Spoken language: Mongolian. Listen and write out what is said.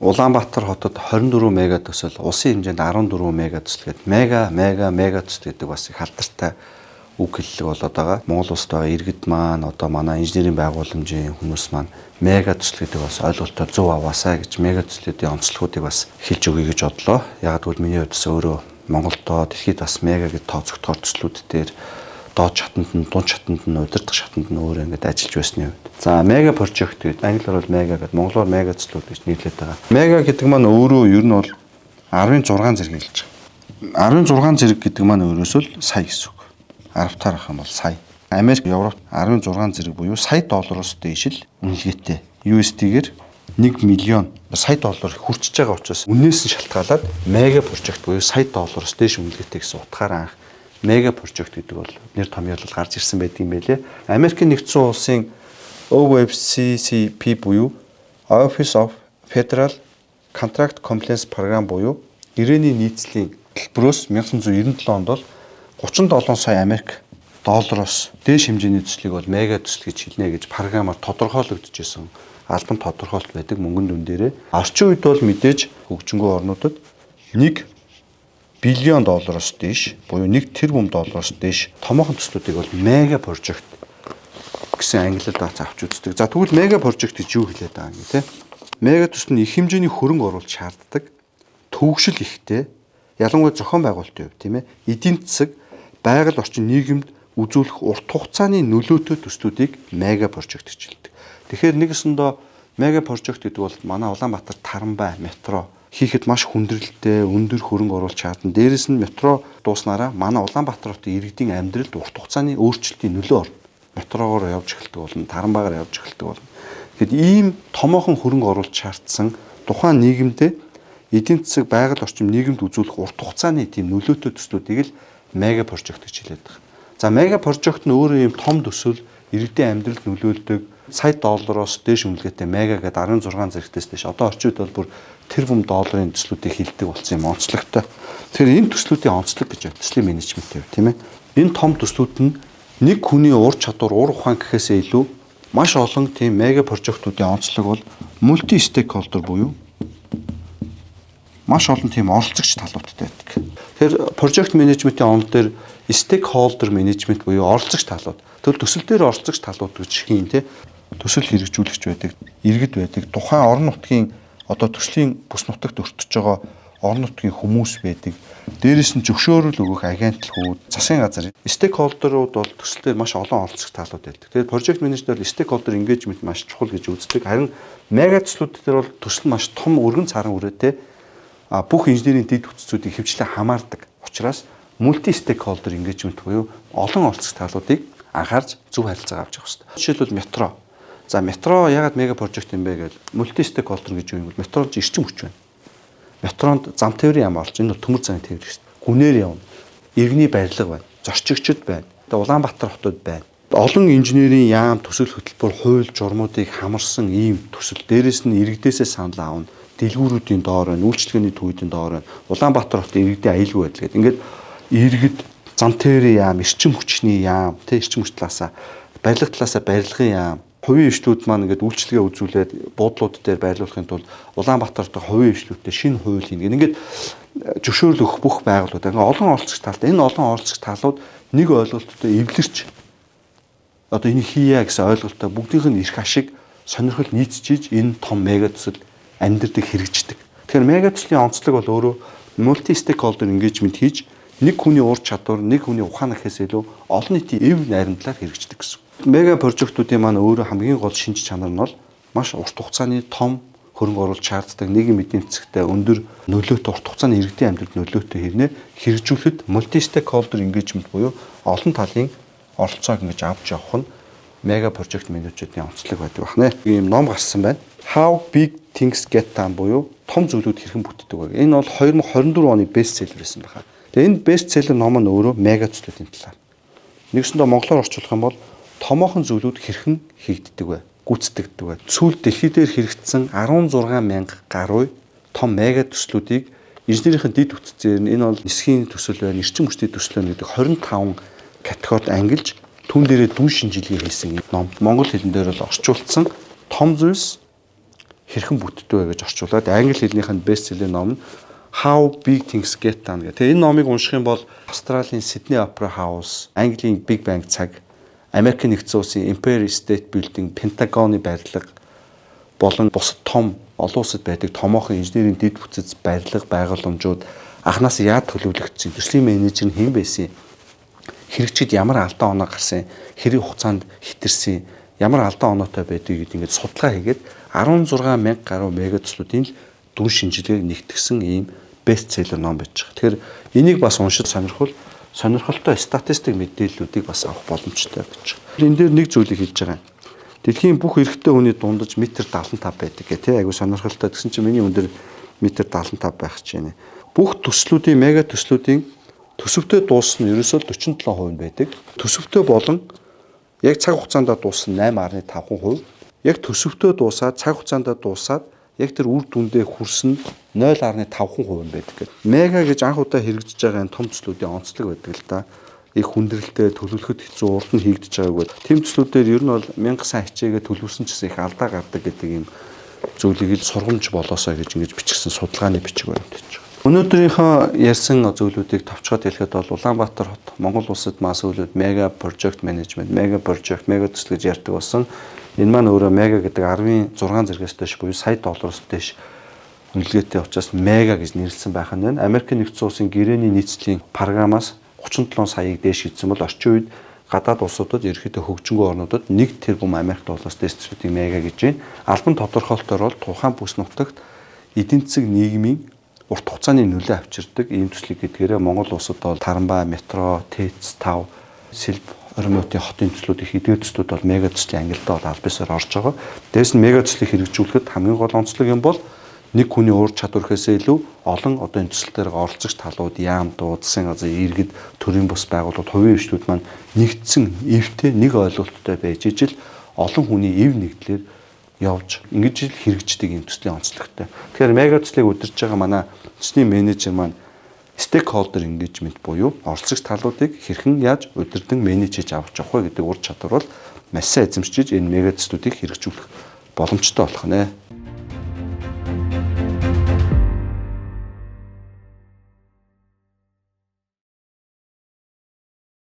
Улаанбаатар хотод 24 мега төсөл, улсын хэмжээнд 14 мега төсөл гэдэг мега, мега, мега төсөл гэдэг бас их алдартай үг хэллэг болоод байгаа. Монгол улсад байгаа иргэд маань, одоо манай инженерийн байгууламжийн хүмүүс маань мега төсөл гэдэг бас ойлголтоо зөв аваасай гэж мега төслүүдийн онцлогуудыг бас хэлж өгье гэж бодлоо. Яг гэвэл миний хувьд өөрөө Монголдоо дэлхийд бас мега гэж тооцогдохоор төслүүд дээр доод шатанд нь, дунд шатанд нь, удирдах шатанд нь өөрөө ингэж ажиллаж байсны хувьд. За, mega project гэдэг, англиар бол mega гэдэг, монголоор мега төслүүд гэж нэрлэдэг байгаа. Мега гэдэг маань өөрөө ер нь бол 10-ын 6 зэрэг хэлж байгаа. 10-ын 6 зэрэг гэдэг маань өөрөөсөө л сая гэсэн үг. 10 таар авах юм бол сая. Америк, Европ 10-ын 6 зэрэг буюу сая доллароос дээш л үнэлгээтэй. USD-гээр 1 миллион сая доллар хүрчиж байгаа учраас үнээс нь шалтгаалаад mega project буюу сая доллароос дээш үнэлгээтэй гэсэн утгаараа анх mega project гэдэг бол нэр томьёолол гарч ирсэн байдаг юм байлээ. Америкийн Нэгдсэн Улсын OFCCP буюу Office of Federal Contract Compliance Program буюу гэрээний нийцлийн төлбөрөөс 1997 онд бол 37 сая Америк доллароос дээш хэмжээний төслийг бол мега төсөл гэж хэлнэ гэж програмаар тодорхойлогдож исэн, албан тодорхойлолт байдаг мөнгөн дүн дээрээ. Орчин үед бол мэдээж хөгжингүй орнуудад 1 billion доллароос дээш буюу 1 тэрбум доллароос дээш томоохон төслүүдийг бол mega project гэсэн ангилалд бац авч үздэг. За, тэгвэл mega project гэж юу хэлээд байгаа юм те? Мега төсөл нь их хэмжээний хөрөнгө оруулалт шаарддаг. Төвөгшил ихтэй. Ялангуяа зохион байгуулалтын хувьд, тийм ээ. Эдийн засаг, байгаль орчин, нийгэмд үзүүлэх урт хугацааны нөлөөтэй төслүүдийг mega project гэж хэлдэг. Тэгэхээр нэгсэндээ mega project гэдэг бол манай Улаанбаатар Тарамбай метро хийхэд маш хүндрэлтэй, өндөр хөрөнгө оруулалт шаардна. Дээрээс нь метро дууснараа манай Улаанбаатар хотын иргэдийн амьдралд урт хугацааны өөрчлөлтийн нөлөө орно. Метрогоор явж эхэлдэг болно, Тарамбайгаар явж эхэлдэг болно. Тэгэхэд ийм томоохон хөрөнгө оруулалт шаардсан, тухайн нийгэмдээ, эдийн засаг, байгаль орчин, нийгэмд үзүүлэх урт хугацааны тийм нөлөөтэй төслүүдийг л mega project гэж хэлээд байгаа. За, mega project нь өөрөө ийм том төсөл, иргэдийн амьдралд нөлөөлдөг, сая доллароос дээш үнэлгээтэй, мега гэдэг 10-ын 6 зэрэгтээс дээш, одоо орчин үед бол бүр тэрбум долларын төслүүдийг хилдэг болсон юм онцлогтой. Тэгэхээр энэ төслүүдийн онцлог гэж байна. Төслийн менежментийн хувьд, тийм ээ. Энэ том төслүүд нь нэг хүний ур чадвар, ур ухаан гэхээсээ илүү маш олон тийм mega project уудын онцлог бол multi stakeholder буюу маш олон тийм оролцогч талуудтай байдаг. Тэгэхээр project management-ийн онол дээр stakeholder management буюу оролцогч талууд. Тэгвэл төсөл дээр оролцогч талууд гэж хийн те. Төсөл хэрэгжүүлэгч байдаг, иргэд байдаг, тухайн орон нутгийн, одоо төслийн бүс нутагт өртөж байгаа орон нутгийн хүмүүс байдаг. Дээрээс нь зөвшөөрөл өгөх агентлагууд, засгийн газар, stakeholder ууд бол төсөл дээр маш олон оролцогч талууд байдаг. Тэгээд project manager бол stakeholder engagement маш чухал гэж үздэг. Харин мега төслүүд дээр бол төсөл маш том, өргөн царан үрээтэй, бүх инженерийн дэд бүтцүүдийг хөвчлэн хамаардаг учраас multi stakeholder engagement буюу олон оролцогч талуудыг анхаарч зөв харилцаа авч явах хэрэгтэй. Жишээлбэл, метро. За, метро яагаад mega project юм бэ гэж, multi stakeholder гэж юу юм бол метронд эрчим хүч байна. Метронд зам тээврийн яам орж, энэ бол төмөр замын тээвэр гэсэн. Гүнээр явна. Иргэний барилга байна. Зорчигчд байна. Одоо Улаанбаатар хотод байна. Олон инженерийн яам, төсөл хөтөлбөр, хууль журмуудыг хамарсан ийм төсөл. Дээрээс нь иргэдээсээ санал авна. Дэлгүүрүүдийн доор байна, үйлчилгээний төвүүдийн доор байна. Улаанбаатар хотын иргэдийн аюулгүй байдал гэдэг. Ингээд иргэд, зам тээврийн яам, эрчим хүчний яам, тэ, эрчим хүч талаасаа, барилга талаасаа барилгын яам, хувийн хэвшлүүд маань ингээд үйлчилгээ үзүүлээд буудлууд дээр байрлуулахын тулд Улаанбаатарт хувийн хэвшлүүдтэй шинэ хууль хийнэ. Ингээд зөвшөөрөл өгөх бүх байгууллагууд, ингээд олон оролцогч талтай. Энэ олон оролцогч талууд нэг ойлголттой эвлэрч, одоо энийг хийя гэсэн ойлголттой, бүгдийнх нь эрх ашиг, сонирхол нийцчихиж энэ том мега төсөл амьдардаг, хэрэгждэг. Тэгэхээр мега төслийн онцлог бол өөрөө multi stakeholder engagement хийж, нэг хүний ур чадвар, нэг хүний ухаан гэхээс илүү олон нийтийн эв найрамдлаар хэрэгждэг гэсэн. Mega project уудын маань өөрөө хамгийн гол шинж чанар нь бол маш урт хугацааны том хөрөнгө оруулалт шаарддаг, нийгэм эдийн засагтай өндөр нөлөөтэй, урт хугацааны иргэдийн амьдралд нөлөөтэй хэрнээ хэрэгжүүлэхэд multi stakeholder engagement буюу олон талын оролцоог ингэж авч явах нь mega project менежерийн онцлог байдаг байна. Ийм ном гарсан байна. How Big Things Get Done буюу том зүйлүүд хэрхэн бүтдэг вэ? Энэ бол 2024 оны bestseller байсан байна. Тэгээ энэ bestseller ном нь өөрөө мега төслүүдийн талаар. Нэгсэндээ монголоор орчуулах юм бол томоохон зүйлүүд хэрхэн хийгддэг вэ? Гүйцэтгэгддэг вэ? Сүүлд дэлхий дээр хэрэгжсэн 16 мянга гаруй том мега төслүүдийг инженерийн дэд бүтцээр нь, энэ бол нисхийн төсөл байна, эрчим хүчний төсөл байна гэдэг 25 категорид ангилж, түүн дээрээ дүн шинжилгээ хийсэн ном. Монгол хэлэн дээр бол орчуулсан том зүйлс хэрхэн бүтдэг вэ гэж орчуулад англи хэлнийх нь bestseller ном нь How Big Things Get Done гэх. Тэгээ энэ номыг унших юм бол Австралийн Sydney Opera House, Английн Big Ben цаг, Америкийн нэгдсэн улсын Empire State Building, Пентагоны барилга болон бусад том олон улсад байдаг томоохон инженерийн дэд бүтэц барилга байгууламжууд анханаас яаж төлөвлөгдсөн, төслийн менежер нь хэн байсан, хэрэгчид ямар алдаа оноо гарсан, хэрэг хугацаанд хэтэрсэн, ямар алдаа оноотой байдгийг гэдэг ингээд судалгаа хийгээд 16 мянга гаруй мега төслүүдийн л дүн шинжилгээг нэгтгсэн ийм bestseller ном байж байгаа. Тэгэхээр энийг бас уншиж сонирхолтой статистик мэдээллүүдийг бас авах боломжтой байж байгаа. Энэ дээр нэг зүйлийг хэлж байгаа юм. Дэлхийн бүх эрэгтэй хүний дундаж метр 75 байдаг гэх тийм айгу сонирхолтой. Тэгсэн чинь миний өндөр метр 75 байх гэж байна. Бүх төслүүдийн мега төслүүдийн төсөвтэй дууссан нь ерөөсөө 47% байдаг. Төсөвтэй болон яг цаг хугацаанд дууссан 8.5%. Яг төсөвтэй дуусаад цаг хугацаанд дуусаад яг тэр үр дүндээ хүрсэн 0.5% байдаг гэдэг. Мега гэж анх удаа хэрэгжиж байгаа энэ том төслүүдийн онцлог байдаг л да. Их хүндрэлтэй, төлөвлөхөд хэцүү, урд нь хийгдэж байгааг. Тийм төслүүдээр ер нь бол мянга сайн хичээгээ төлөвлөсөн ч гэсэн их алдаа гардаг гэдэг юм зүйлийг л сургамж болоосоо гэж ингэж бичигсэн судалгааны бичиг баримт хийж байгаа. Өнөөдрийнхөө ярьсан зүйлүүдийг товчход хэлэхэд бол Улаанбаатар хот Монгол улсад мас үүлүүд mega project management, mega project, мега төсөл гэж ярьдаг болсон. Энэ маань өөрөө мега гэдэг 10-ын 6 зэргээс дээш буюу сая доллароос дээш үнэлгээтэй учраас мега гэж нэрлэсэн байх нь байна. Америкийн нэгдсэн улсын гэрээний нийцлийн програмаас 37 саяыг дээш хийсэн бол орчин үед гадаад улсуудад ерөнхийдөө хөгжингүй орнуудад 1 тэрбум Америк доллароос дээш төслүүдийг мега гэж байна. Албан тодорхойлолтоор бол тухайн бүс нутагт эдийн засаг нийгмийн урт хугацааны нөлөө авчирдаг ийм төслийг гэдгээрээ Монгол улсад бол Тарамбай, метро, ТЭЦ 5, Сэлб Оройн хотын төслүүд их эдгээр төслүүд бол мега төслийн ангилалд бол аль бисаар орж байгаа. Дээрс нь мега төслийг хэрэгжүүлэхэд хамгийн гол онцлог юм бол нэг хүний ур чадвар гэхээсээ илүү олон одоо энэ төсөл дээр оролцогч талууд, яамдууд, засгийн газар, иргэд, төрийн бус байгууллагууд, хувийн хвшлүүд маань нэгдсэн эвтэй нэг ойлголттой байж ижил олон хүний эв нэгдлээр явж ингэж л хэрэгждэг юм төслийн онцлогтой. Тэгэхээр мега төслийг удирдах байгаа манай төслийн менежер маань stakeholder engagement буюу оролцогч талуудыг хэрхэн яаж удирдан manage хийж авч явах вэ гэдэг ур чадвар бол маш сайн эзэмшиж энэ мега төслүүдийг хэрэгжүүлэх боломжтой болох нэ.